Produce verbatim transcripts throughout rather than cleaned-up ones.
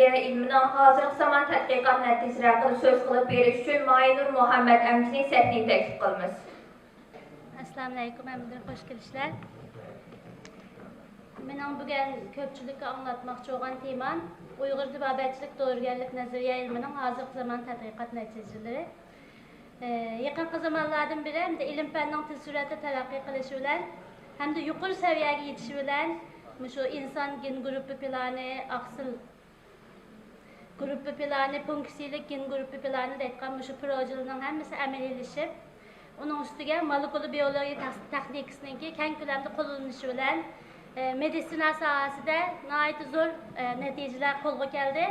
ئىلمىنىڭ ھازىرقى زامان تەتقىقات نەتىجىلىرى ھەققىدە سۆز قىلىپ بېرىش ئۈچۈن مايىنۇر مۇھەممەد ئەمچىنى سەھنىگە تەكلىپ قىلىمىز. ئەسسالامۇئەلەيكۇم، ھەممىدىن خوش كېلىشلەر. مېنىڭ بۈگۈن كۆپچىلىككە ئاڭلاتماقچى بولغان تېمام ئۇيغۇر تېبابەتچىلىك دورىگەرلىك نەزەرىيە ئىلمىنىڭ ھازىرقى زامان تەتقىقات نەتىجىلىرى. ئى، يېقىنقى زامانلاردىن بېرى ھەمدە ئىلىم-پەننىڭ تېز سۈرئەتتە تەرەققىي قىلىشى بىلەن ھەمدە يۇقىرى سەۋىيەگە يېتىشى بىلەن مۇشۇ ئىنسان گېن گۇرۇپپا پىلانى، ئاقسىل گۇرۇپپا پىلانى، فۇنكسىيىلىك گېن گۇرۇپپا پىلانى دەيدىغان مۇشۇ پروژىلارنىڭ ھەممىسى ئەمەلىيلىشىپ، ئۇنىڭ ئۈستىگە مولېكۇلا بىيولوگىيە تەخ-، تېخنىكىسىنىڭكى كەڭ كۆلەمدە قوللىنىلىشى بىلەن، ئە، مېدىتسىنا ساھەسىدە ناھايىتى زور، ئە، نەتىجىلەر قولغا كەلدى.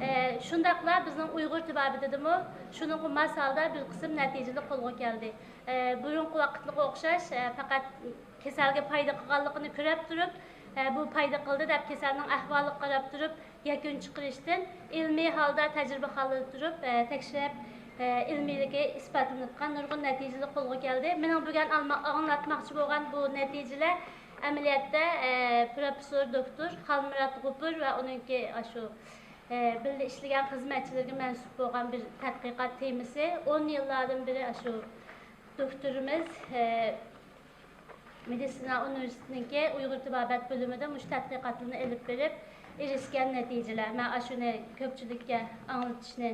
ئە، شۇنداقلا بىزنىڭ ئۇيغۇر تېبابىتىدىمۇ شۇنىڭغا ماس ھالدا بىر قىسىم نەتىجىلەر قولغا كەلدى. ئە، بۇرۇنقى ۋاقىتلىقىغا ئوخشاش، ئە، پەقەت كېسەلگە پايدا قىلغانلىقىنى كۆرۈپ تۇرۇپ، ئە، بۇ پايدا قىلدى دەپ كېسەلنىڭ ئەھۋالىغا قاراپ تۇرۇپ يەكۈن چىقىرىشتىن، ئىلمىي ھالدا تەجرىبىخانىدا تۇرۇپ، ئە، تەكشۈرۈپ، ئە، ئىلمىيلىكى ئىسپاتلىنىۋاتقان نۇرغۇن نەتىجىلەر قولغا كەلدى. مېنىڭ بۈگۈن ئالما-، ئاڭلاتماقچى بولغان بۇ نەتىجىلەر ئەمەلىيەتتە، ئە، پروفېسسور دوكتور خالمۇرات غوپۇر ۋە ئۇنىڭكى ئاشۇ، ئە، بىللە ئىشلىگەن خىزمەتچىلىرىگە مەنسۇپ بولغان بىر تەتقىقات تېمىسى. ئون يىللاردىن بېرى ئاشۇ دوكتورىمىز، ئە، مېدىتسىنا ئۇنىۋېرسىتېتىنىڭكى ئۇيغۇر تېبابەت بۆلۈمىدە مۇشۇ تەتقىقاتلىرىنى ئېلىپ بېرىپ ئېرىشكەن نەتىجىلەر. مەن ئاشۇنى كۆپچىلىككە ئاڭلىتىشنى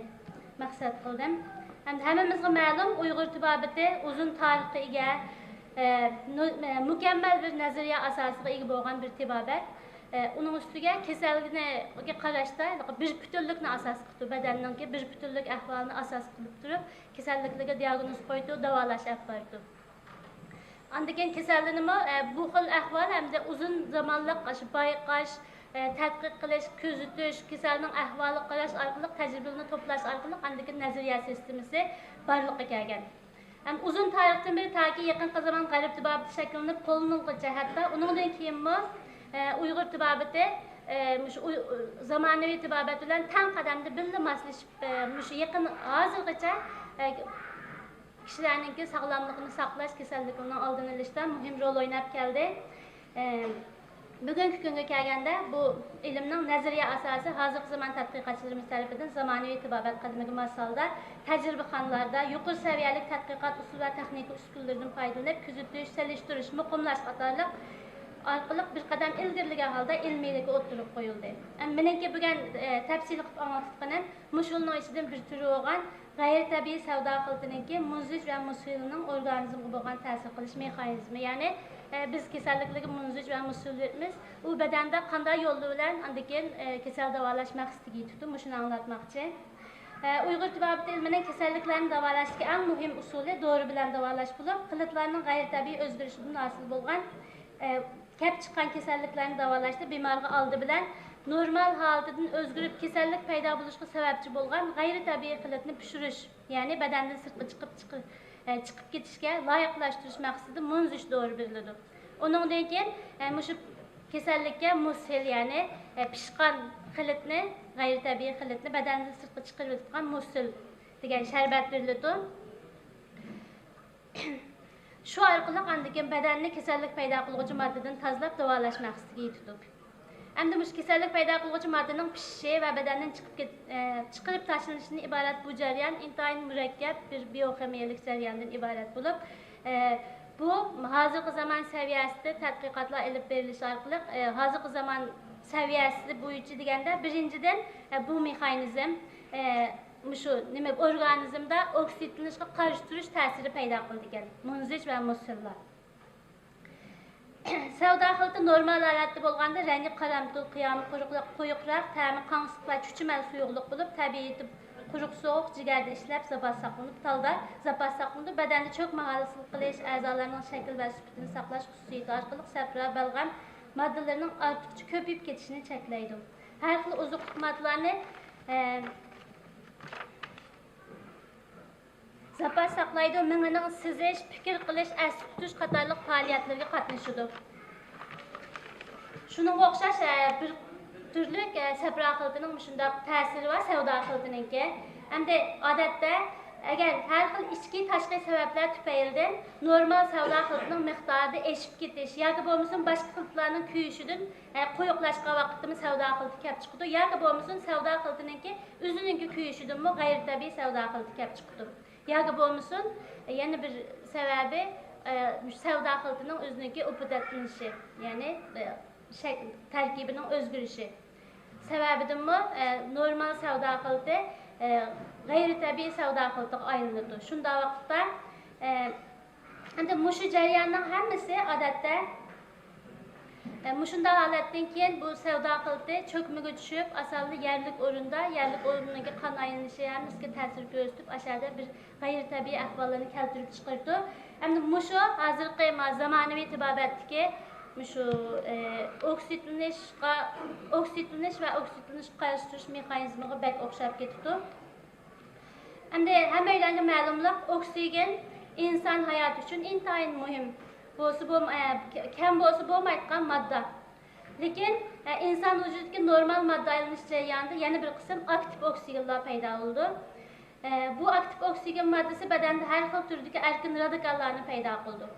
مەقسەت قىلدىم. ھەمدە ھەممىمىزگە مەلۇم، ئۇيغۇر تېبابىتى ئۇزۇن تارىخقا ئىگە، ئە، نۇ-، ئە، مۇكەممەل بىر نەزەرىيە ئاساسىغا ئىگە بولغان بىر تېبابەت. ئە، ئۇنىڭ ئۈستىگە كېسەلگە قاراشتا بىر پۈتۈنلۈكنى ئاساس قىلىپ، بەدەننىڭكى بىر پۈتۈنلۈك ئەھۋالىنى ئاساس قىلىپ تۇرۇپ، كېسەللىكلەرگە دىئاگنوز قويىدۇ، داۋالاش ئېلىپ بارىدۇ. ئاندىن كېيىن كېسەللەرنىمۇ، ئە، بۇ خىل ئەھۋال ھەمدە ئۇزۇن زامانلىق ئاشۇ بايقاش، ئە، تەتقىق قىلىش، كۆزىتىش، كېسەلنىڭ ئەھۋالىغا قاراش ئارقىلىق، تەجرىبىلەرنى توپلاش ئارقىلىق ئاندىن كېيىن نەزەرىيە سىستېمىسى بارلىققا كەلگەن. ھەم ئۇزۇن تارىختىن بېرى تاكى يېقىنقى زامان غەرب تېبابىتى شەكىللىنىپ قوللىنىلغۇچە، ھەتتا ئۇنىڭدىن كېيىنمۇ، ئە، ئۇيغۇر تېبابىتى، ئە، مۇشۇ ئۇي-، زامانىۋى تېبابەت بىلەن تەڭ قەدەمدە بىللە ماسلىشىپ، ئە، مۇشۇ يېقىن ھازىرغىچە، ئە، كىشىلەرنىڭكى ساغلاملىقىنى ساقلاش، كېسەللىكنىڭ ئالدىنى ئېلىشتا مۇھىم رول ئويناپ كەلدى. ئە، بۈگۈنكى كۈنگە كەلگەندە، بۇ ئىلىمنىڭ نەزەرىيە ئاساسى ھازىرقى زامان تەتقىقاتچىلىرىمىز تەرىپىدىن زامانىۋى تېبابەت قەدىمىگە ماس ھالدا تەجرىبىخانىلاردا يۇقىرى سەۋىيەلىك تەتقىقات ئۇسۇل ۋە تېخنىكا ئۈسكۈنىلىرىدىن پايدىلىنىپ، كۆزىتىش، سېلىشتۇرۇش، مۇقىملاش قاتارلىق ئارقىلىق بىر قەدەم ئىلگىرىلىگەن ھالدا ئىلمىيلىكى ئوتتۇرىغا قويۇلدى. ئەم، مېنىڭكى بۈگۈن، ئە، تەپسىلىي قىلىپ ئاڭلاتقىنىم مۇشۇلىنىڭ ئىچىدىن بىر تۈرى بولغان غەيرىي تەبىئىي سەۋدا خىلىتىنىڭكى مۇنزىچ ۋە مۇسھىلنىڭ ئورگانىزمغا بولغان تەسىر قىلىش مېخانىزمى، يەنى، ئە، بىز كېسەللىكلەرگە مۇنزىچ ۋە مۇسھىل بېرىمىز، ئۇ بەدەندە قانداق يوللار بىلەن ئاندىن كېيىن، ئە، كېسەل داۋالاش مەقسىتىگە يېتىپتۇ، مۇشۇنى ئاڭلاتماقچى. ئە، ئۇيغۇر تېبابىتى ئىلمىنىڭ كېسەللىكلەرنى داۋالاشتىكى ئەڭ مۇھىم ئۇسۇلى دورا بىلەن داۋالاش بولۇپ، خىلىتلارنىڭ غەيرىي تەبىئىي ئۆزگىرىشىدىن ھاسىل بولغان، ئە، كەپ چىققان كېسەللىكلەرنى داۋالاشتا بىمارغا ئالدى بىلەن نورمال ھالىتىدىن ئۆزگىرىپ، كېسەللىك پەيدا بولۇشقا سەۋەبچى بولغان غەيرىي تەبىئىي خىلىتنى پىشۇرۇش، يەنى بەدەندىن سىرتقا چىقىپ، چىقىپ، ئە، چىقىپ كېتىشكە لايىقلاشتۇرۇش مەقسىتىدە مۇنزىچ دورا بېرىلىدۇ. ئۇنىڭدىن كېيىن، ئە، مۇشۇ كېسەللىككە مۇسھىل، يەنى، ئە، پىشقان خىلىتنى، غەيرىي تەبىئىي خىلىتنى بەدەندىن سىرتقا چىقىرىۋېتىدىغان مۇسھىل دېگەن شەربەت بېرىلىدۇ. شۇ ئارقىلىق ئاندىن كېيىن بەدەننى كېسەللىك پەيدا قىلغۇچى ماددىدىن تازىلاپ داۋالاش مەقسىتىگە يېتىدۇ. ئەمدى مۇشۇ كېسەللىك پەيدا قىلغۇچى ماددىنىڭ پىشىشى ۋە بەدەندىن چىقىپ كېت-، ئە، چىقىرىپ تاشلىنىشىدىن ئىبارەت بۇ جەريان ئىنتايىن مۇرەككەپ بىر بىيوخىمىيەلىك جەرياندىن ئىبارەت بولۇپ، ئە، بۇ ھازىرقى زامان سەۋىيەسىدە تەتقىقاتلار ئېلىپ بېرىلىشى ئارقىلىق، ئە، ھازىرقى زامان سەۋىيەسى بويىچە دېگەندە، بىرىنچىدىن، ئە، بۇ مېخانىزم، ئە، مۇشۇ نېمە، ئورگانىزمدا ئوكسىدلىنىشقا قارشى تۇرۇش تەسىرى پەيدا قىلىدىكەن، مۇنزىچ ۋە مۇسھىللار. سەۋدا خىلىتى نورمال ھالەتتە بولغاندا رەڭگى قارامتۇل، قىيامى قۇرۇقراق، قويۇقراق، تەمى قاڭسىق ۋە چۈچۈمەل سۇيۇقلۇق بولۇپ، تەبىئىتى قۇرۇق سوغۇق، جىگەردە ئىشلەپ زاپاس ساقلىنىپ، تالدا زاپاس ساقلىنىدۇ. بەدەندە چۆكمە ھاسىل قىلىش، ئەزالارنىڭ شەكىل ۋە سۈپىتىنى ساقلاش خۇسۇسىيىتى ئارقىلىق سەپرا، بەلغەم ماددىلىرىنىڭ ئارتۇقچە كۆپىيىپ كېتىشىنى چەكلەيدۇ. ھەر خىل ئوزۇقلۇق ماددىلارنى، ئە، زاپاس ساقلايدۇ، مېڭىنىڭ سىزىش، پىكىر قىلىش، ئەستە تۇتۇش قاتارلىق پائالىيەتلىرىگە قاتنىشىدۇ. شۇنىڭغا ئوخشاش، ئە، بىر تۈرلۈك، ئە، سەپرا خىلىتىنىڭ مۇشۇنداق تەسىرى بار، سەۋدا خىلىتىنىڭكى. ئەمدى ئادەتتە ئەگەر ھەر خىل ئىچكى، تاشقى سەۋەبلەر تۈپەيلىدىن نورمال سەۋدا خىلىتىنىڭ مىقدارىدا ئېشىپ كېتىش ياكى بولمىسا باشقا خىلىتلارنىڭ كۆيۈشىدىن، ئە، قويۇقلاشقان ۋاقىتتىمۇ سەۋدا خىلىتى كەپ چىقىدۇ، ياكى بولمىسا سەۋدا خىلىتىنىڭكى ئۆزىنىڭكى كۆيۈشىدىنمۇ غەيرىي تەبىئىي سەۋدا خىلىتى كەپ چىقىدۇ. ياكى بولمىسۇن، يەنە بىر سەۋەبى، ئە، مۇشۇ سەۋدا خىلىتىنىڭ ئۆزىنىڭكى ئۇپۇدەتلىنىشى، يەنى، ئە، شەك-، تەركىبىنىڭ ئۆزگىرىشى سەۋەبىدىنمۇ، ئە، نورمال سەۋدا خىلىتى، ئە، غەيرىي تەبىئىي سەۋدا خىلىتىغا ئايلىنىدۇ. شۇنداق ۋاقىتتا، ئە، ئەمدى مۇشۇ جەرياننىڭ ھەممىسى ئادەتتە، ئە، مۇشۇنداق ھالەتتىن كېيىن بۇ سەۋدا خىلىتى چۆكمىگە چۈشۈپ، ئاسانلا يەرلىك ئورۇندا، يەرلىك ئورۇندىكى قان ئايلىنىشى ھەممىسىگە تەسىر كۆرسىتىپ، ئاشۇ يەردە بىر غەيرىي تەبىئىي ئەھۋاللارنى كەلتۈرۈپ چىقىرىدۇ. ئەمدى مۇشۇ ھازىرقى ما-، زامانىۋى تېبابەتتىكى مۇشۇ، ئە، ئوكسىدلىنىشقا، ئوكسىدلىنىش ۋە ئوكسىدلىنىشقا قارشى تۇرۇش مېخانىزمىغا بەك ئوخشاپ كېتىپتۇ. ئەمدى ھەممەيلەنگە مەلۇملۇق، ئوكسىگېن ئىنسان ھاياتى ئۈچۈن ئىنتايىن مۇھىم. بولسا بولم-، ئە، كەم بولسا بولمايدىغان ماددا. لېكىن، ئە، ئىنسان ۋۇجۇدىدىكى نورمال ماددا ئايلىنىش جەريانىدا يەنە بىر قىسىم ئاكتىپ ئوكسىگېنلار پەيدا بولىدۇ. ئە، بۇ ئاكتىپ ئوكسىگېن ماددىسى بەدەندە ھەر خىل تۈردىكى ئەركىن رادىكاللارنى پەيدا قىلىدۇ.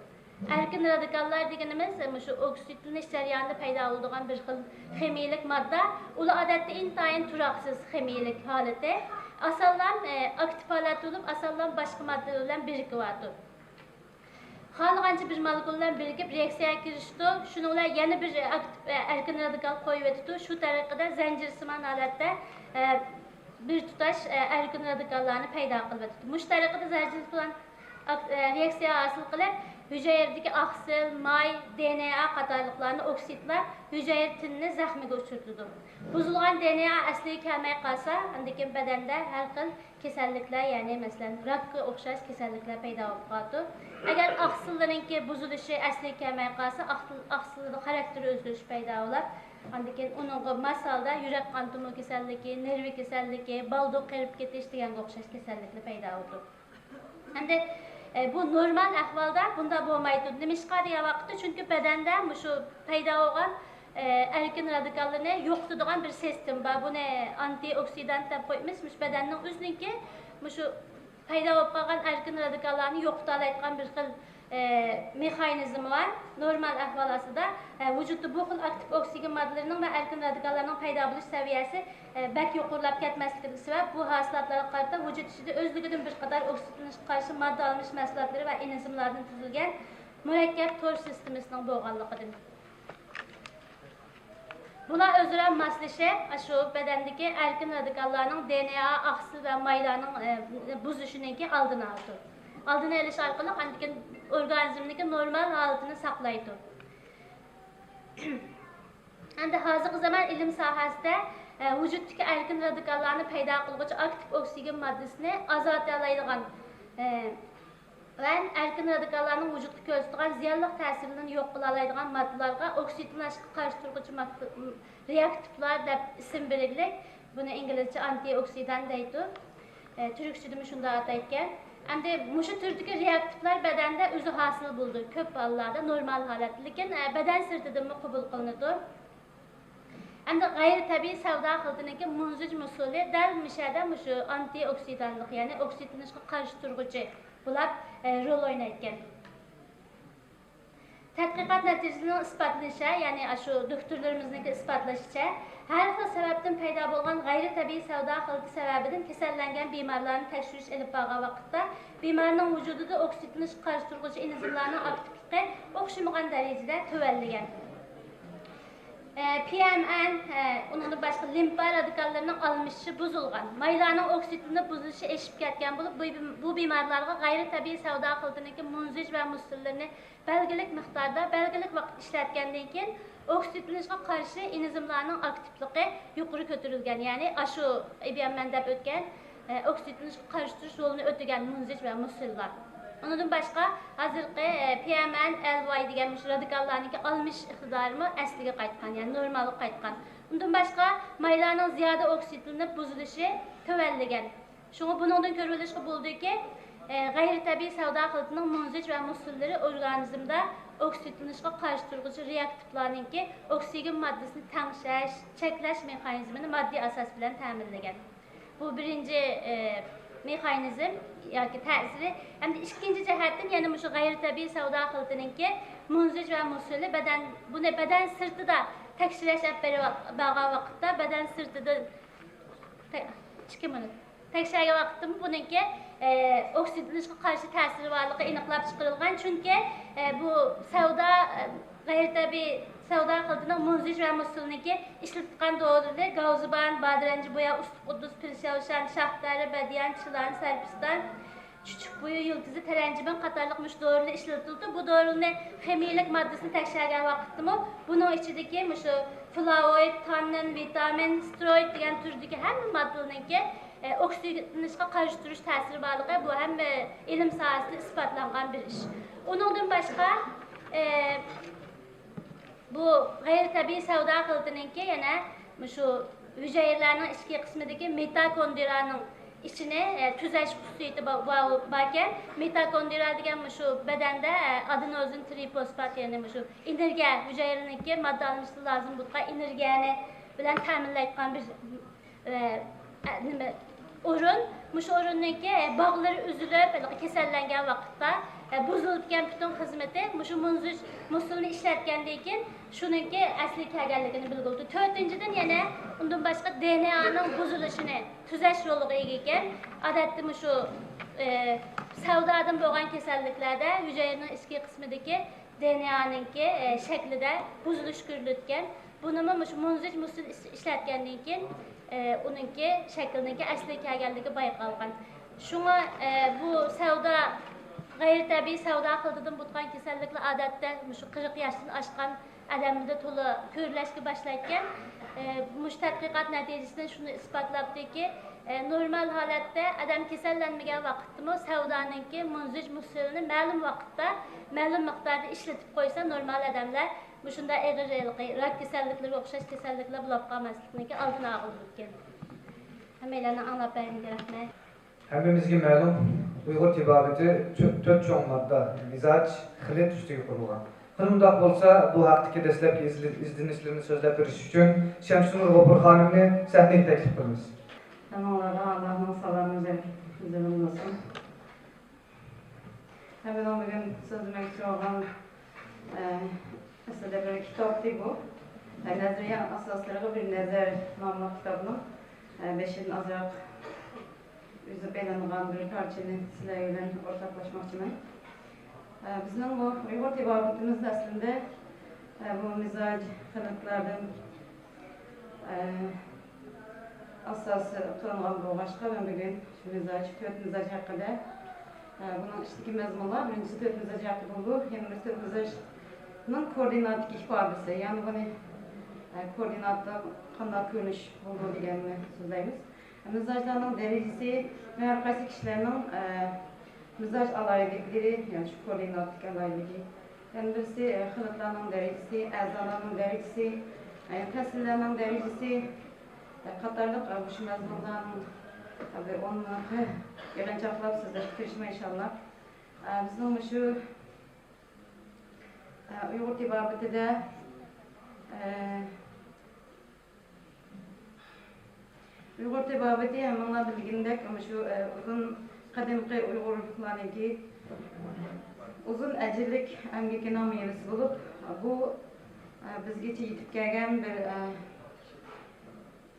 ئەركىن رادىكاللار دېگىنىمىز، ئە، مۇشۇ ئوكسىدلىنىش جەريانىدا پەيدا بولىدىغان بىر خىل خىمىيىلىك ماددا. ئۇلار ئادەتتە ئىنتايىن تۇراقسىز خىمىيىلىك ھالىتى. ئاسانلا، ئە، ئاكتىپ ھالەتتە بولۇپ، ئاسانلا باشقا ماددا بىلەن بىرىكىۋاتىدۇ. خالىغانچە بىر مولېكۇل بىلەن بىرىكىپ رېئاكسىيەگە كىرىشىدۇ، شۇنىڭ بىلەن يەنە بىر ئاكتىپ، ئە، ئەركىن رادىكال قويۇۋېتىدۇ. شۇ تەرىقىدە زەنجىرسىمان ھالەتتە، ئە، بىر تۇتاش، ئە، ئەركىن رادىكاللارنى پەيدا قىلىۋېتىدۇ. مۇشۇ تەرىقىدە زەنجىرسىمان ئاك-، ئە، رېئاكسىيە ھاسىل قىلىپ، ھۈجەيرىدىكى ئاقسىل، ماي، دې ئېن ئې قاتارلىقلارنى ئوكسىدلاپ، ھۈجەيرە تېنىنى زەخمىگە ئۇچرىتىدۇ. بۇزۇلغان دې ئېن ئې ئەسلىگە كەلمەي قالسا، ئاندىن كېيىن بەدەندە ھەر خىل كېسەللىكلەر، يەنى مەسىلەن، راكقا ئوخشاش كېسەللىكلەر پەيدا بولۇپ قالىدۇ. ئەگەر ئاقسىللىرىنىڭكى بۇزۇلۇشى ئەسلىگە كەلمەي قالسا، ئاقسىل-، ئاقسىللىرىدا خاراكتېر ئۆزگىرىشى پەيدا بولۇپ، ئاندىن كېيىن ئۇنىڭغا ماس ھالدا يۈرەك قان تومۇر كېسەللىكى، نېرۋا كېسەللىكى، بالدۇر قېرىپ كېتىش دېگەنگە ئوخشاش كېسەللىكلەر پەيدا بولىدۇ. ئەمدى، ئە، بۇ نورمال ئەھۋالدا بۇنداق بولمايدۇ. نېمىشقا دېگەن ۋاقىتتا، چۈنكى بەدەندە مۇشۇ پەيدا بولغان، ئە، ئەركىن رادىكاللىرىنى يوقىتىدىغان بىر سىستېما بار. بۇنى ئانتىئوكسىدانت دەپ قويىمىز. مۇشۇ بەدەننىڭ ئۆزىنىڭكى مۇشۇ پەيدا بولۇپ قالغان ئەركىن رادىكاللارنى يوقىتالايدىغان بىر خىل، ئە، مېخانىزمى بار. نورمال ئەھۋال ئاستىدا، ئە، ۋۇجۇدتا بۇ خىل ئاكتىپ ئوكسىگېن ماددىلىرىنىڭ ۋە ئەركىن رادىكاللارنىڭ پەيدا بولۇش سەۋىيەسى، ئە، بەك يۇقىرىلاپ كەتمەسلىكىدىن سەۋەب، بۇ ھاسىلاتلارغا قارىتا ۋۇجۇت ئىچىدە ئۆزلۈكىدىن بىر قاتار ئوكسىدلىنىشقا قارشى ماددا ئالمىشىش مەھسۇلاتلىرى ۋە ئېنزىملاردىن تۈزۈلگەن مۇرەككەپ تور سىستېمىسىنىڭ بولغانلىقىدىن. بۇلار ئۆزئارا ماسلىشىپ، ئاشۇ بەدەندىكى ئەركىن رادىكاللارنىڭ دې ئېن ئې، ئاقسىل ۋە مايلارنىڭ، ئە، بۇزۇلۇشىنىڭكى ئالدىنى ئالىدۇ. ئالدىنى ئېلىش ئارقىلىق ئاندىن كېيىن ئورگانىزمدىكى نورمال ھالىتىنى ساقلايدۇ. ئەمدى ھازىرقى زامان ئىلىم ساھەسىدە، ئە، ۋۇجۇدتىكى ئەركىن رادىكاللارنى پەيدا قىلغۇچى ئاكتىپ ئوكسىگېن ماددىسىنى ئازايتالايدىغان، ئە، ۋە ئەركىن رادىكاللارنىڭ ۋۇجۇدقا كۆرسىتىدىغان زىيانلىق تەسىرلىرىنى يوق قىلالايدىغان ماددىلارغا ئوكسىدلىنىشقا قارشى تۇرغۇچى ماك-، رېئاكتىپلار دەپ ئىسىم بېرىلىپ، بۇنى ئىنگلىزچە ئانتىئوكسىدان دەيدۇ. ئە، تۈركچىدىمۇ شۇنداق ئاتايدىكەن. ئەمدى مۇشۇ تۈردىكى رېئاكتىپلار بەدەندە ئۆزى ھاسىل بولىدۇ، كۆپ ھاللاردا نورمال ھالەتتە، لېكىن، ئە، بەدەن سىرتىدىنمۇ قوبۇل قىلىنىدۇ. ئەمدى غەيرىي تەبىئىي سەۋدا خىلىتىنىڭكى مۇنزىج مۇسسۇلى دەل مۇشۇ يەردە مۇشۇ ئانتىئوكسىدانلىق، يەنى ئوكسىدلىنىشقا قارشى تۇرغۇچى بولۇپ، ئە، رول ئوينايدىكەن. تەتقىقات نەتىجىسىنىڭ ئىسپاتلىشىچە، يەنى ئاشۇ دوكتورلىرىمىزنىڭكى ئىسپاتلىشىچە، ھەر خىل سەۋەبتىن پەيدا بولغان غەيرىي تەبىئىي سەۋدا خىلىتى سەۋەبىدىن كېسەللەنگەن بىمارلارنى تەكشۈرۈش ئېلىپ بارغان ۋاقىتتا، بىمارنىڭ ۋۇجۇدىدا ئوكسىدلىنىشقا قارشى تۇرغۇچى ئېنزىملارنىڭ ئاكتىپلىقى ئوخشىمىغان دەرىجىدە تۆۋەنلىگەن. ئە، پى ئېم ئېن، ئە، ئۇنىڭدىن باشقا لىمفا رادىكاللىرىنىڭ ئالمىشىشى بۇزۇلغان، مايلارنىڭ ئوكسىدلىنىپ بۇزۇلۇشى ئېشىپ كەتكەن بولۇپ، بۇ، بۇ بىمارلارغا غەيرىي تەبىئىي سەۋدا خىلىتىنىڭكى مۇنزىج ۋە مۇسسىللىرىنى بەلگىلىك مىقداردا، بەلگىلىك ۋاقىت ئىشلەتكەندىن كېيىن، ئوكسىدلىنىشقا قارشى ئېنزىملارنىڭ ئاكتىپلىقى يۇقىرى كۆتۈرۈلگەن، يەنى ئاشۇ ئېبىيەممەن دەپ ئۆتكەن، ئە، ئوكسىدلىنىشقا قارشى تۇرۇش رولىنى ئۆتىگەن مۇنزىج ۋە مۇسسىللار. ئۇنىڭدىن باشقا، ھازىرقى، ئە، پى ئېم ئېن ئېل ۋاي دېگەن مۇشۇ رادىكاللارنىڭكى ئالمىشىش ئىقتىدارىمۇ ئەسلىگە قايتقان، يەنى نورمالغا قايتقان. ئۇندىن باشقا، مايلارنىڭ زىيادە ئوكسىدلىنىپ بۇزۇلۇشى تۆۋەنلىگەن. شۇڭا بۇنىڭدىن كۆرۈۋېلىشقا بولىدۇكى، ئە، غەيرىي تەبىئىي سەۋدا خىلىتىنىڭ مۇنزىج ۋە مۇسسىللىرى ئورگانىزمدا ئوكسىدلىنىشقا قارشى تۇرغۇچى رېئاكتىپلارنىڭكى ئوكسىگېن ماددىسىنى تەڭشەش، چەكلەش مېخانىزمىنى ماددىي ئاساس بىلەن تەمىنلىگەن. بۇ بىرىنچى، ئە، مېخانىزم ياكى تەسىرى ھەمدە ئىككىنچى جەھەتتىن يەنە مۇشۇ غەيرىي تەبىئىي سەۋدا خىلىتىنىڭكى مۇنزىج ۋە مۇسىلى بەدەن، بۇنى بەدەن سىرتىدا تەكشۈرۈش ئەپ بېرىۋ-، بارغان ۋاقىتتا بەدەن سىرتىدا تە-، ئىككى مىنۇت. تەكشۈرگەن ۋاقىتتىمۇ بۇنىڭكى، ئە، ئوكسىدلىنىشقا قارشى تەسىرى بارلىقى ئېنىقلاپ چىقىرىلغان. چۈنكى، ئە، بۇ سەۋدا، ئە، غەيرىي تەبىئىي سەۋدا خىلىتىنىڭ مۇنزىج ۋە مۇسىلنىڭكى ئىشلىتىدىغان دورىلىرى گاۋزىبان، بادىرەنجى بويا، ئۇستى قۇددۇس، پىرشەۋشان، شاھدەرە، بەدىيان، چىلان، سەرپىستان، چۈچۈك بۇيا يىلتىزى، تەرەنجىبىن قاتارلىق مۇشۇ دورىلار ئىشلىتىلىدۇ. بۇ دورىلارنى خىمىيىلىك ماددىسىنى تەكشۈرگەن ۋاقىتتىمۇ بۇنىڭ ئىچىدىكى مۇشۇ فلاۋوئىد، تاننىن، ۋىتامىن، ستېروئىد دېگەن تۈردىكى ھەممە ماددىلارنىڭكى، ئە، ئوكسىدلىنىشقا قارشى تۇرۇش تەسىرى بارلىقى بۇ ھەممە ئىلىم ساھەسىدە ئىسپاتلانغان بىر ئىش. ئۇنىڭدىن باشقا، ئە، بۇ غەيرىي تەبىئىي سەۋدا خىلىتىنىڭكى يەنە مۇشۇ ھۈجەيرىلەرنىڭ ئىچكى قىسمىدىكى مىتوكوندرىيانىڭ ئىچىنى، ئە، تۈزەش خۇسۇسىيىتى با-، با-، باركەن. مىتوكوندرىيا دېگەن مۇشۇ بەدەندە، ئە، ئادېنوزىن ترىفوسفات، يەنى مۇشۇ ئېنېرگىيە، ھۈجەيرىنىڭكى ماددىلانمىسىغا لازىم بولىدىغان ئېنېرگىيەنى بىلەن تەمىنلەيدىغان بىر، ئە، ئە، نېمە، ئورۇن. مۇشۇ ئورۇننىڭكى، ئە، باغلىرى ئۈزۈلۈپ، ھېلىقى كېسەللەنگەن ۋاقىتتا، ئە، بۇزۇلىدىكەن پۈتۈن خىزمىتى. مۇشۇ مۇنزىج مۇسىلنى ئىشلەتكەندىن كېيىن شۇنىڭكى ئەسلىگە كەلگەنلىكىنى بىلگىلى بولىدۇ. تۆتىنچىدىن، يەنە ئۇندىن باشقا دېئېنئېنىڭ بۇزۇلۇشىنى تۈزەش رولىغا ئىگە ئىكەن. ئادەتتە مۇشۇ، ئە، سەۋدادىن بولغان كېسەللىكلەردە ھۈجەيرىنىڭ ئىچكى قىسمىدىكى دېئېنئېنىڭكى، ئە، شەكلىدە بۇزۇلۇش كۆرۈلىدىكەن. بۇنىمۇ مۇشۇ مۇنزىج مۇسىل ئىش-، ئىشلەتكەندىن كېيىن، ئە، ئۇنىڭكى شەكلىنىڭكى ئەسلىگە كەلگەنلىكى بايقالغان. شۇڭا، ئە، بۇ سەۋدا، غەيرىي تەبىئىي سەۋدا خىلىتىدىن بولىدىغان كېسەللىكلەر ئادەتتە مۇشۇ قىرىق ياشتىن ئاشقان ئادەمدە تولا كۆرۈلۈشكە باشلايدىكەن. ئە، مۇشۇ تەتقىقات نەتىجىسىدىن شۇنى ئىسپاتلاپتۇكى، ئە، نورمال ھالەتتە ئادەم كېسەللەنمىگەن ۋاقىتتىمۇ سەۋدانىڭكى مۇنزىج مۇسىلىنى مەلۇم ۋاقىتتا، مەلۇم مىقداردا ئىشلىتىپ قويسا، نورمال ئادەملەر مۇشۇنداق ئېغىر ھېلىقى راك كېسەللىكلىرىگە ئوخشاش كېسەللىكلەر بولۇپ قالماسلىقنىڭكى ئالدىنى ئالغىلى بولىدىكەن. ھەممەيلەننىڭ ئاڭلاپ بەرگىنىگە رەھمەت. ھەممىمىزگە مەلۇم، ئۇيغۇر تېبابىتى تۆ-، تۆت چوڭ ماددا، مىزاج، خىلىت ئۈستىگە قۇرۇلغان. قېنى ئۇنداق بولسا، بۇ ھەقتىكى دەسلەپكى ئىزدىنىشلىرىنى سۆزلەپ بېرىش ئۈچۈن شەمسىنۇر غوپۇر خانىمنى سەھنىگە تەكلىپ قىلىمىز. ھەممىڭلارغا ئاللاھنىڭ سالامى بىلەن بولسۇن. ھەممىنىڭ بۈگۈن سۆزلىمەكچى بولغان، ئە، ئەسلىدە بىر كىتابتى بۇ. ئە، نەزەرىيە ئاساسلىرىغا بىر نەزەر ناملىق كىتابنىڭ، ئە، بېشىدىن ئازراق ئۈزۈپ ئېلىنغان بىر پارچىنى سىلەر بىلەن ئورتاقلاشماقچىمەن. ئە، بىزنىڭ بۇ ئۇيغۇر تېبابىتىمىزدە ئەسلىدە، ئە، بۇ مىزاج خىلىتلاردىن ئاساسى قىلىنغان بولغاچقا، مەن بۈگۈن شۇ مىزاج، تۆت مىزاج ھەققىدە، بۇنىڭ ئىچىدىكى مەزمۇنلار، بىرىنچىسى تۆت مىزاج ھەققىدە بولىدۇ، يەنە بىر تۆت مىزاجنىڭ كوئوردىناتىدىكى ئىپادىسى، يەنى بۇنى كوئوردىناتتا قانداق كۆرۈنۈش بولىدۇ دېگەننى سۆزلەيمىز. مىزاجلارنىڭ دەرىجىسى ۋە ھەر قايسى كىشىلەرنىڭ مىزاج ئالاھىدىلىكلىرى، يەنى شۇ كوئوردىناتتىكى ئالاھىدىلىكى، يەنە بىرسى، ئە، خىلىتلارنىڭ دەرىجىسى، ئەزالارنىڭ دەرىجىسى، ئە، پەسىللەرنىڭ دەرىجىسى، ئە، قاتارلىق، ئە، مۇشۇ مەزمۇنلارنىڭ، ئە، بىر ئون مىنۇتقا يىغىنچاقلاپ سۆزلەشكە تىرىشىمەن، ئىنشاللا. ئە، بىزنىڭ مۇشۇ، ئە، ئۇيغۇر تېبابىتىدە، ئە، ئۇيغۇر تېبابىتى ھەممىڭلار بىلگىنىدەك، مۇشۇ، ئە، ئۇزۇن قەدىمكى ئۇيغۇرلارنىڭكى ئۇزۇن ئەجىرلىك ئەمگىكىنىڭ مېۋىسى بولۇپ، بۇ، ئە، بىزگىچە يېتىپ كەلگەن بىر، ئە،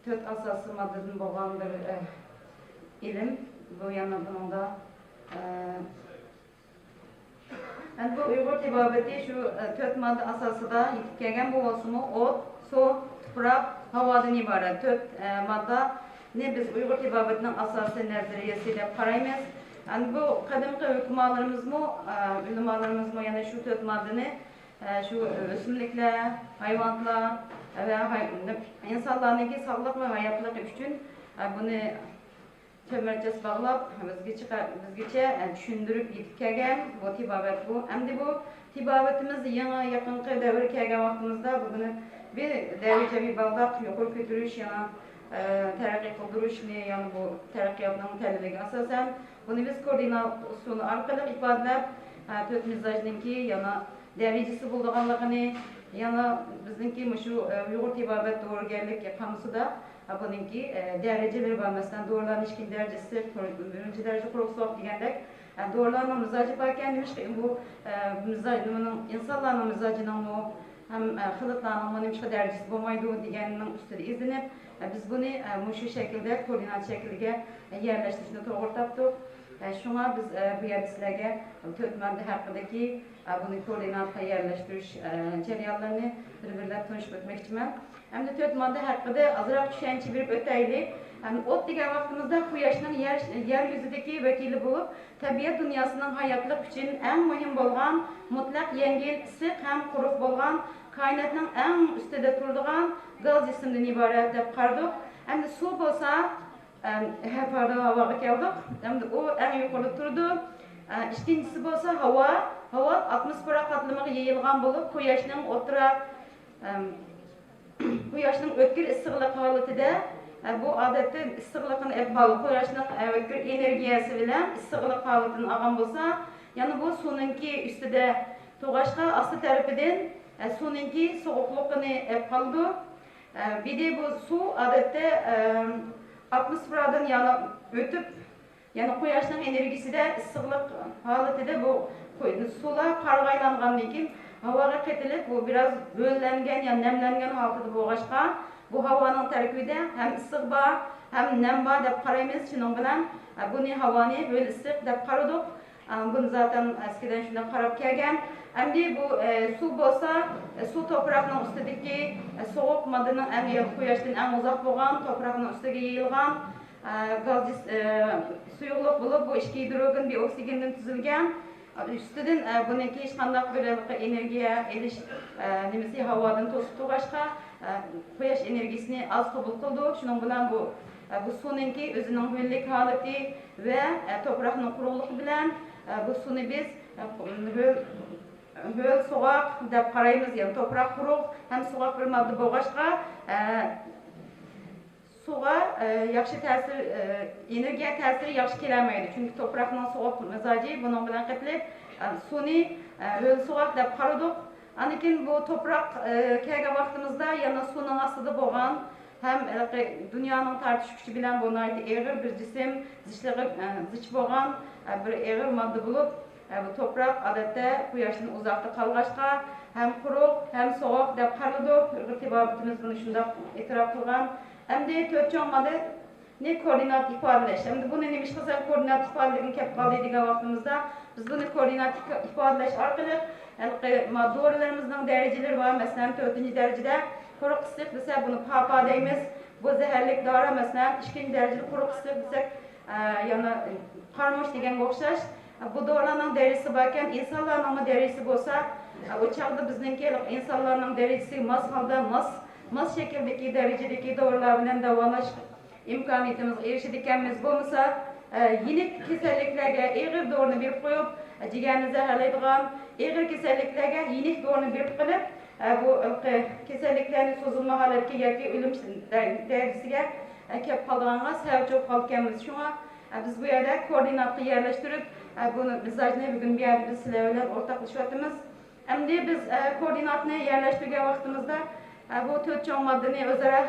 تۆت ئاساسىي ماددىدىن بولغان بىر، ئە، ئىلىم. بۇ يەنە بۇنىڭدا، ئە، ئەمدى بۇ ئۇيغۇر تېبابىتى شۇ، ئە، تۆت ماددا ئاساسىدا يېتىپ كەلگەن بولسىمۇ، ئوت، سۇ، تۇپراق، ھاۋادىن ئىبارەت تۆت، ئە، ماددىنى بىز ئۇيغۇر تېبابىتىنىڭ ئاساسىي نەزەرىيەسى دەپ قارايمىز. ئەمدى بۇ قەدىمكى ھۆكۈمالىرىمىزمۇ، ئە، ئۆلىمالىرىمىزمۇ يەنە شۇ تۆت ماددىنى، ئە، شۇ ئۆسۈملۈكلەر، ھايۋانلار ۋە ھاي-، ئىنسانلارنىڭكى ساغلىق ۋە ھاياتلىقى ئۈچۈن، ئە، بۇنى تۆمۈرچەس باغلاپ، بىزگىچە، بىزگىچە، ئە، چۈشەندۈرۈپ يېتىپ كەلگەن بۇ تېبابەت بۇ. ئەمدى بۇ تېبابىتىمىز يېڭى يېقىنقى دەۋرگە كەلگەن ۋاقتىمىزدا بۇنى بىر دەرىجە بىر بالداق يۇقىرى كۆتۈرۈش، يەنە، ئە، تەرەققىي قىلدۇرۇشنى، يەنە بۇ تەرەققىياتنىڭ تەلىپىگە ئاساسەن، بۇنى بىز كوئوردىنات ئۇسۇلى ئارقىلىق ئىپادىلەپ، ئە، تۆت مىزاجنىڭكى يەنە دەرىجىسى بولىدىغانلىقىنى، يەنە بىزنىڭكى مۇشۇ، ئە، ئۇيغۇر تېبابەت دورىگەرلىك قامۇسىدا بۇنىڭكى، ئە، دەرىجىلىرى بار. مەسىلەن، دورىلارنىڭ ئىككىنچى دەرىجىسى، بىرىنچى دەرىجە قۇرۇق سوغۇق دېگەندەك، ئە، دورىلارنىڭ مىزاجى باركەن، نېمىشقا بۇ، ئە، مىزاج، نېمىنىڭ، ئىنسانلارنىڭ مىزاجىنىڭمۇ ھەم، ئە، خىلىتلارنىڭمۇ نېمىشقا دەرىجىسى بولمايدۇ دېگەننىڭ ئۈستىدە ئىزدىنىپ، ئە، بىز بۇنى، ئە، مۇشۇ شەكىلدە، كوئوردىنات شەكلىگە، ئە، يەرلەشتۈرۈشنى توغرا تاپتۇق. ئە، شۇڭا بىز، ئە، بۇ يەردە سىلەرگە تۆت ماددا ھەققىدىكى، ئە، بۇنى كوئوردىناتقا يەرلەشتۈرۈش، ئە، جەريانلىرىنى بىر-بىرلەپ تونۇشتۇرۇپ ئۆتمەكچىمەن. ئەمدى تۆت ماددا ھەققىدە ئازراق چۈشەنچە بېرىپ ئۆتەيلى. ئەمدى ئوت دېگەن ۋاقتىمىزدا قۇياشنىڭ يەر، يەر يۈزىدىكى ۋەكىلى بولۇپ، تەبىئەت دۇنياسىنىڭ ھاياتلىق ئۈچۈن ئەڭ مۇھىم بولغان مۇتلەق يەڭگىل، ئىسسىق ھەم قۇرۇق بولغان، كائىناتنىڭ ئەڭ ئۈستىدە تۇرىدىغان گاز جىسىمدىن ئىبارەت دەپ قارىدۇق. ئەمدى سۇ بولسا، ئەم، ھە، پاردىن ھاۋاغا كەلدۇق. ئەمدى ئۇ ئەڭ يۇقىرىدا تۇرىدۇ. ئە، ئىككىنچىسى بولسا ھاۋا. ھاۋا ئاتموسفېرا قاتلىمىغا يېيىلغان بولۇپ، قۇياشنىڭ ئوتتۇرا، ئەم، قۇياشنىڭ ئۆتكۈر ئىسسىقلىق ھالىتىدە، ئە، بۇ ئادەتتە ئىسسىقلىقىنى ئېلىپ قالىدۇ. قۇياشنىڭ، ئە، ئۆتكۈر ئېنېرگىيەسى بىلەن ئىسسىقلىق ھالىتىنى ئالغان بولسا، يەنە بۇ سۇنىڭكى ئۈستىدە تۇرغاچقا ئاستى تەرىپىدىن، ئە، سۇنىڭكى سوغۇقلۇقىنى ئېلىپ قالىدۇ. ئە، بىدە بۇ سۇ ئادەتتە، ئە، ئاتموسفېرادىن يەنە ئۆتۈپ، يەنە قۇياشنىڭ ئېنېرگىيىسىدە ئىسسىقلىق ھالىتىدە بۇ قۇي-، سۇلار قارغا ئايلانغاندىن كېيىن ھاۋاغا قېتىلىپ، بۇ بىراز ھۆللەنگەن يا نەملەنگەن ھالىتىدە بولغاچقا، بۇ ھاۋانىڭ تەركىبىدە ھەم ئىسسىق بار، ھەم نەم بار دەپ قارايمىز. شۇنىڭ بىلەن، ئە، بۇنى ھاۋانى ھۆل ئىسسىق دەپ قارىدۇق. ئە، بۇنى زاتەن ئەسكىدىن شۇنداق قاراپ كەلگەن. ئەمدى بۇ، ئە، سۇ بولسا، ئە، سۇ توپراقنىڭ ئۈستىدىكى، ئە، سوغۇق ماددىنىڭ ئەڭ يېقىن قۇياشتىن ئەڭ ئۇزاق بولغان، توپراقنىڭ ئۈستىگە يېيىلغان، ئە، گاز جىس-، ئە، سۇيۇقلۇق بولۇپ، بۇ ئىككى گىدروگېن بىر ئوكسىگېندىن تۈزۈلگەن. ئە، ئۈستىدىن، ئە، بۇنىڭكى ھېچقانداق بىر ھېلىقى ئېنېرگىيە ئېلىش، ئە، نېمىسى ھاۋادىن توسۇپ تۇرغاچقا، ئە، قۇياش ئېنېرگىيىسىنى ئاز قوبۇل قىلىدۇ. شۇنىڭ بىلەن بۇ، ئە، بۇ سۇنىڭكى ئۆزىنىڭ ھۆللۈك ھالىتى ۋە، ئە، توپراقنىڭ قۇرۇقلۇقى بىلەن، ئە، بۇ سۇنى بىز، ئە، ھۆل، ھۆل سوغۇق دەپ قارايمىز. يەنى توپراق قۇرۇق ھەم سوغۇق بىر ماددا بولغاچقا، ئە، سۇغا، ئە، ياخشى تەسىر، ئە، ئېنېرگىيە تەسىرى ياخشى كېلەلمەيدۇ. چۈنكى توپراقنىڭ سوغۇق مىزاجى بۇنىڭ بىلەن قېتىلىپ، ئە، سۇنى، ئە، ھۆل سوغۇق دەپ قارىدۇق. ئاندىن كېيىن بۇ توپراق، ئە، كەلگەن ۋاقتىمىزدا يەنە سۇنىڭ ئاستىدا بولغان ھەم ھېلىقى دۇنيانىڭ تارتىش كۈچى بىلەن بۇ ناھايىتى ئېغىر بىر جىسىم، زىچلىقى، ئە، زىچ بولغان، ئە، بىر ئېغىر ماددا بولۇپ، ئە، بۇ توپراق ئادەتتە قۇياشتىن ئۇزاقتا قالغاچقا ھەم قۇرۇق، ھەم سوغۇق دەپ قارىلىدۇ. ئۇيغۇر تېبابىتىمىز بۇنى شۇنداق ئېتىراپ قىلغان. ئەمدى تۆت چوڭ ماددىنى كوئوردىنات ئىپادىلەش. ئەمدى بۇنى نېمىشقا سەن كوئوردىنات ئىپادىلىگىڭ كەپ قالدى دېگەن ۋاقتىمىزدا، بىز بۇنى كوئوردىنات ئىپادىلەش ئارقىلىق ھېلىقى ما-، دورىلىرىمىزنىڭ دەرىجىلىرى بار. مەسىلەن، تۆتىنچى دەرىجىدە قۇرۇق ئىسسىق دېسە، بۇنى پاپا دەيمىز. بۇ زەھەرلىك دورا. مەسىلەن، ئىككىنچى دەرىجىدە قۇرۇق ئىسسىق دېسەك، ئە، يەنە قارىمۇچ دېگەنگە ئوخشاش. بۇ دورىلارنىڭ دەرىجىسى باركەن، ئىنسانلارنىڭمۇ دەرىجىسى بولسا، ئە، ئۇ چاغدا بىزنىڭكى ئىنسانلارنىڭ دەرىجىسى ماس ھالدا، ماس، ماس شەكىلدىكى دەرىجىدىكى دورىلار بىلەن داۋالاش ئىمكانىيىتىمىزغا ئېرىشىدىكەنمىز. بولمىسا، ئە، يېنىك كېسەللىكلەرگە ئېغىر دورىنى بېرىپ قويۇپ، ئە، جىگەرنى زەھەرلەيدىغان ئېغىر كېسەللىكلەرگە يېنىك دورىنى بېرىپ قېلىپ، ئە، بۇ، ئە، كېسەللىكلەرنى سوزۇلما ھالەتكە ياكى ئۆلۈم دەرىجىسىگە، ئە، كەپ قالىدىغانغا سەۋەبچى بولۇپ قالىدىكەنمىز. شۇڭا، ئە، بىز بۇ يەردە كوئوردىناتقا يەرلەشتۈرۈپ، ئە، بۇ مىزاجنى بۈگۈن بۇ يەردە بىز سىلەر بىلەن ئورتاقلىشىۋاتىمىز. ئەمدى بىز، ئە، كوئوردىناتنى يەرلەشتۈرگەن ۋاقتىمىزدا، ئە، بۇ تۆت چوڭ ماددىنى ئۆزئارا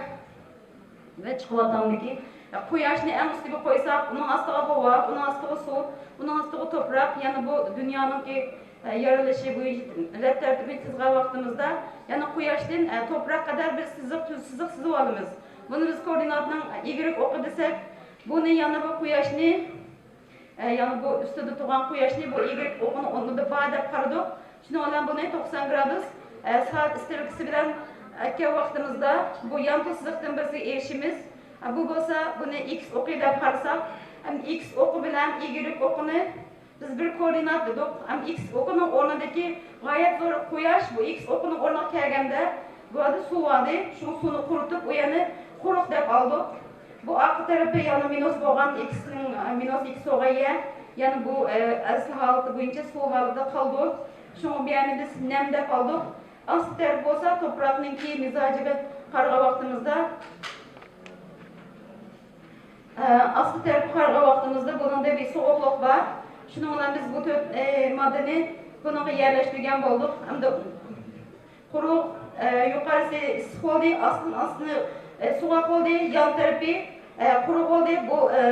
ۋە چىقىۋاتامدىكى، ئە، قۇياشنى ئەڭ ئۈستىگە قويساق، ئۇنىڭ ئاستىغا ھاۋا، ئۇنىڭ ئاستىغا سۇ، ئۇنىڭ ئاستىغا توپراق، يەنە بۇ دۇنيانىڭكى، ئە، يارىلىشى بويىچە رەت تەرتىپىنى تىزغان ۋاقتىمىزدا، يەنە قۇياشتىن، ئە، توپراق قەدەر بىر سىزىق، تۈز سىزىق سىزىۋالىمىز. بۇنى بىز كوئوردىناتنىڭ ئىگرېك ئوقى دېسەك، بۇنى يەنە بۇ قۇياشنى ئە، يەنى بۇ ئۈستىدە تۇرغان قۇياشنى بۇ ئىگرېك ئوقىنىڭ ئورنىدا بار دەپ قارىدۇق. شۇنىڭ بىلەن بۇنى توقسان گرادۇس، ئە، سائەت ئىسترېلكىسى بىلەن ئەتكەن ۋاقتىمىزدا بۇ يانتۇ سىزىقتىن بىرسىگە ئېرىشىمىز. ئە، بۇ بولسا بۇنى ئىكس ئوقى دەپ قارىساق، ئەمدى ئىكس ئوقى بىلەن ئىگرېك ئوقىنى بىز بىر كوئوردىنات دېدۇق. ئەمدى ئىكس ئوقىنىڭ ئورنىدىكى غايەت زور قۇياش بۇ ئىكس ئوقىنىڭ ئورنىغا كەلگەندە، بۇ يەردە سۇ بار ئىدى. شۇڭا سۇنى قۇرۇتۇپ، ئۇ يەرنى قۇرۇق دەپ ئالدۇق. بۇ ئارقا تەرىپى يەنە مىنۇس بولغان، ئىكسنىڭ، ئە، مىنۇس ئىكس بولغان يەر. يەنە بۇ، ئە، ئەسلى ھالىتى بويىچە سۇ ھالىتىدە قالىدۇ. شۇڭا بۇ يەرنى بىز نەم دەپ ئالدۇق. ئاستى تەرىپى بولسا توپراقنىڭكى مىزاجىغا قارىغان ۋاقتىمىزدا، ئە، ئاستى تەرىپى قارىغان ۋاقتىمىزدا بۇنىڭدا بىر سوغۇقلۇق بار. شۇنىڭ بىلەن بىز بۇ تۆت، ئە، ماددىنى بۇنىڭغا يەرلەشتۈرگەن بولدۇق. ئەمدى قۇرۇق، ئە، يۇقىرىسى ئىسسىق بولدى، ئاستىن ئاستىنى ئە، سوغۇق بولدى يان تەرىپى، ئە، قۇرۇق بولدى بۇ، ئە،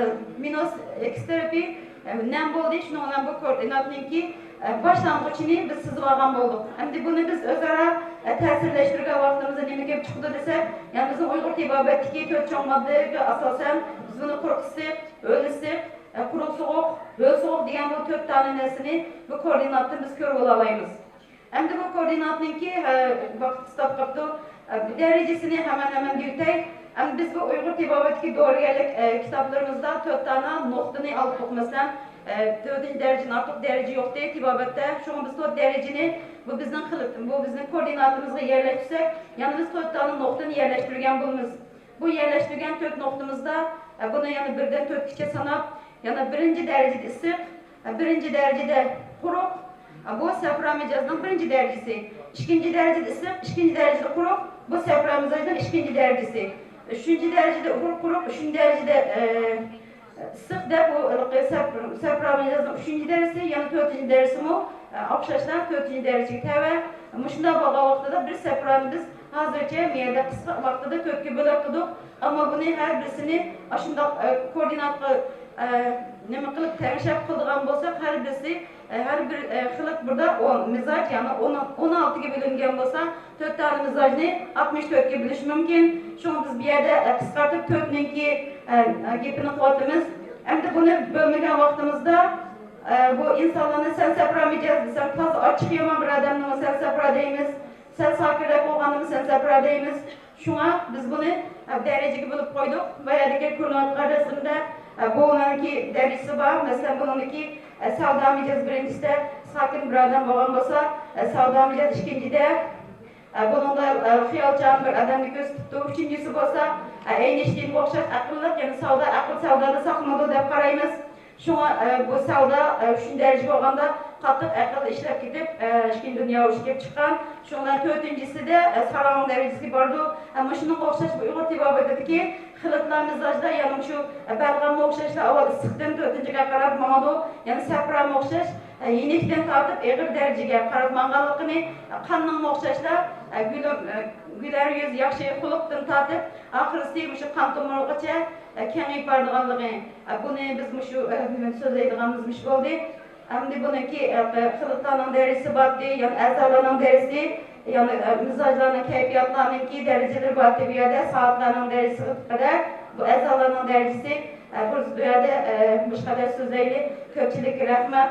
مىنۇس ئېكس تەرىپى، ئە، نەم بولدى. شۇنىڭ بىلەن بۇ كوئوردىناتنىڭكى، ئە، باشلانغۇچىنى بىز سىزىپ ئالغان بولدۇق. ئەمدى بۇنى بىز ئۆزئارا، ئە، تەسىرلەشتۈرگەن ۋاقتىمىزدا نېمە كېلىپ چىقىدۇ دېسەك، يەنى بىزنىڭ ئۇيغۇر تېبابەتتىكى تۆت چوڭ ماددىغا ئاساسەن بىز بۇنى قۇرۇق ئىسسىق، ھۆل ئىسسىق، ئە، قۇرۇق سوغۇق، ھۆل سوغۇق دېگەن بۇ تۆت دانە نەرسىنى بۇ كوئوردىناتتىن بىز كۆرۈپ ئالالايمىز. ئەمدى بۇ كوئوردىناتنىڭكى، ھە، ۋاقىت قىستاپ قاپتۇ. ئە، دەرىجىسىنى ھەمەن ھەمەن دېيىتەي. ئەمدى بىز بۇ ئۇيغۇر تېبابەتتىكى دورىگەرلىك، ئە، كىتابلىرىمىزدا تۆت دانە نۇقتىنى ئالدۇق. مەسىلەن، ئە، تۆتىنچى دەرىجىدىن ئارتۇق دەرىجە يوقتى تېبابەتتە. شۇڭا بىز تۆت دەرىجىنى، بۇ بىزنىڭ خىلىت، بۇ بىزنىڭ كوئوردىناتىمىزغا يەرلەشتۈرسەك، يەنە بىز تۆت دانە نۇقتىنى يەرلەشتۈرگەن بولىمىز. بۇ يەرلەشتۈرگەن تۆت نۇقتىمىزدا، ئە، بۇنى يەنە بىردىن تۆتكىچە ساناپ، يەنە بىرىنچى دەرىجىدە ئىسسىق، ئە، بىرىنچى دەرىجىدە قۇرۇق، ئە، بۇ سەپرا مىجەزنىڭ بىرىنچى دەرىجىسى. ئىككىنچى دەرىجىدە ئىسسىق، ئىككىنچى دەرىجىدە قۇرۇق، بۇ سەپرا مىجەزنىڭ ئىككىنچى دەرىجىسى. ئۈچىنچى دەرىجىدە قۇرۇق، قۇرۇق، ئۈچىنچى دەرىجىدە، ئە، ئىسسىق دەپ، بۇ ھېلىقى سەپ-، سەپرا مىجەزنىڭ ئۈچىنچى دەرىجىسى، يەنە تۆتىنچى دەرىجىسىمۇ، ئە، ئوخشاشلا تۆتىنچى دەرىجىگە تەۋە. مۇشۇنداق بولغان ۋاقتىدا بىر سەپرانى بىز ھازىرچە مۇ يەردە قىسقا ۋاقتىدا تۆتكە بۆلۈۋەتتۇق. ئەمما بۇنى ھەر بىرسىنى ئاشۇنداق، ئە، كوئوردىناتقا، ئە، نېمە قىلىپ تەڭشەپ قىلىدىغان بولساق، ھەر بىرسى، ئە، ھەر بىر، ئە، خىلىت بۇردا ئون مىزاج، يەنى ئون، ئون ئالتىگە بۆلۈنگەن بولسا، تۆت دانە مىزاجنى ئاتمىش تۆتكە بۆلۈش مۇمكىن. شۇڭا بىز بۇ يەردە، ئە، قىسقارتىپ تۆتنىڭكى، ئە، ئە، گېپىنى قىلىۋاتىمىز. ئەمدى بۇنى بۆلمىگەن ۋاقتىمىزدا، ئە، بۇ ئىنسانلارنى سەن سەپرا مىجەز دېسەڭ، تازا ئاچچىقى يامان بىر ئادەمنىمۇ سەن سەپرا دەيمىز، سەل ساكىنراق بولغاننىمۇ سەن سەپرا دەيمىز. شۇڭا بىز بۇنى، ئە، دەرىجىگە بۆلۈپ قويدۇق. بايادىكى كۆرۈنۈۋاتقان رەسىمدە، ئە، بۇنىڭكى دەرىجىسى بار. مەسىلەن، بۇنىڭدىكى، ئە، سەۋدا مىجەز بىرىنچىسىدە ساكىن بىر ئادەم بولغان بولسا، ئە، سەۋدا مىجەز ئىككىنچىدە، ئە، بۇنىڭدا، ئە، خىيالچان بىر ئادەمنى كۆرسىتىپتۇ. ئۈچىنچىسى بولسا، ئە، ئەينىشتىينغا ئوخشاش ئەقىللىق، يەنى سەۋدا ئەقىل سەۋدادا ساقلىنىدۇ دەپ قارايمىز. شۇڭا، ئە، بۇ سەۋدا، ئە، ئۈچىنچى دەرىجە بولغاندا قاتتىق ئەقىل ئىشلەپ كېتىپ، ئە، ئىككىنچى دۇنيا ئۇرۇشى كېلىپ چىققان. شۇنىڭ بىلەن تۆتىنچىسىدە، ئە، ساراڭ دەرىجىسىگە بارىدۇ. ئە، مۇشۇنىڭغا ئوخشاش بۇ ئۇيغۇر تېبابىتىدىكى خىلىتلار مىزاجلار، يەنە مۇشۇ، ئە، بەلغەمگە ئوخشاشلا ئاۋۋال ئىسسىقتىن تۆتىنچىگە قاراپ ماڭىدۇ. يەنە سەپرامغا ئوخشاش، ئە، يېنىكتىن تارتىپ ئېغىر دەرىجىگە قاراپ ماڭغانلىقىنى، ئە، قاننىڭمۇ ئوخشاشلا، ئە، گۈلەر، ئە، گۈلەر يۈز، ياخشى خۇلقتىن تارتىپ ئاخىرسى مۇشۇ قان تومۇرىغىچە، ئە، كېڭىيىپ بارىدىغانلىقى، ئە، بۇنى بىز مۇشۇ، ئە، بۈگۈن سۆزلەيدىغانىمىز مۇشۇ بولدى. ئەمدى بۇنىڭكى، ئە، خىلىتلارنىڭ دەرىجىسى بارتى، يەنى ئەزالارنىڭ دەرىجىسى، يەنى، ئە، مىزاجلارنىڭ، كەيپىياتلارنىڭكى دەرىجىلىرى بارتى بۇ يەردە، سائەتلەرنىڭ دەرىجىسىگە قەدەر بۇ ئەزالارنىڭ دەرىجىسى، ئە، بۇ، بۇ يەردە، ئە، مۇشۇ قەدەر سۆزلەيلى. كۆپچىلىككە رەھمەت.